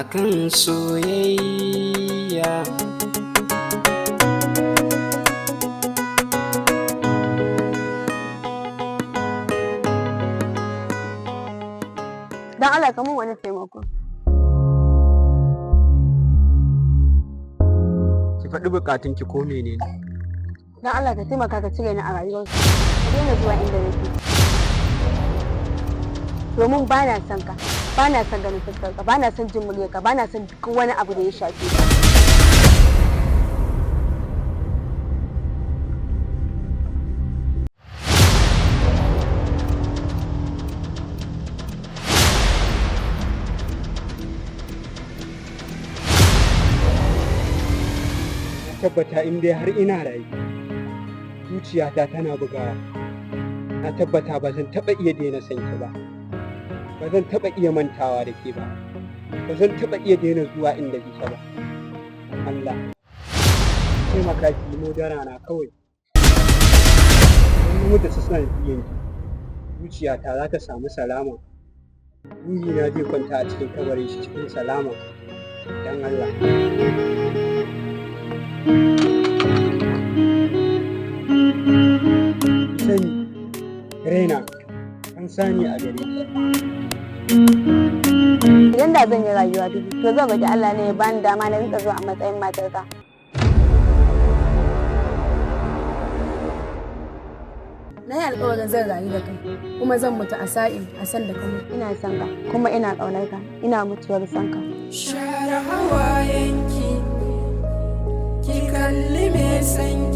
Akan soyayya. Don Allah ka mun wani taimako. Ki faɗi buƙatunki ko menene. Don Allah ka taimaka ka cire ni a rayuwarka. Ka daina zuwa inda nake. Domin ba na son ka, ba na son ganin fuskarka, ba na son jin muryarka, ba na son duk wani abu da ya shafe ka. Na tabbata in dai har ina raye, zuciyata tana bugawa. Na tabbata ba zan taɓa iya daina son ki ba. Ba zan taɓa iya mantawa da ke ba. Ba zan taɓa iya daina zuwa inda kike ba. Allah. Taimaka ki yi modara na kawai. Idan na mutu ta sanadiyyan ki, zuciyata za ta samu salama. Ruhina zai kwanta a cikin kabarin shi cikin salama. Dan Allah. Ki sani, raina, an sani a gare ki. Idan da zan yi rayuwa dubu, to zan roƙi Allah ne ya bani dama na rinƙa zuwa a matsayin matarka. Na yi alkawarin zan rayu da kai, kuma zan mutu a sa'in a san da ka mutu. Ina son ka, kuma ina ƙaunar ka, ina mutuwar son ka. Share hawayenki, ki kalli mai sanki.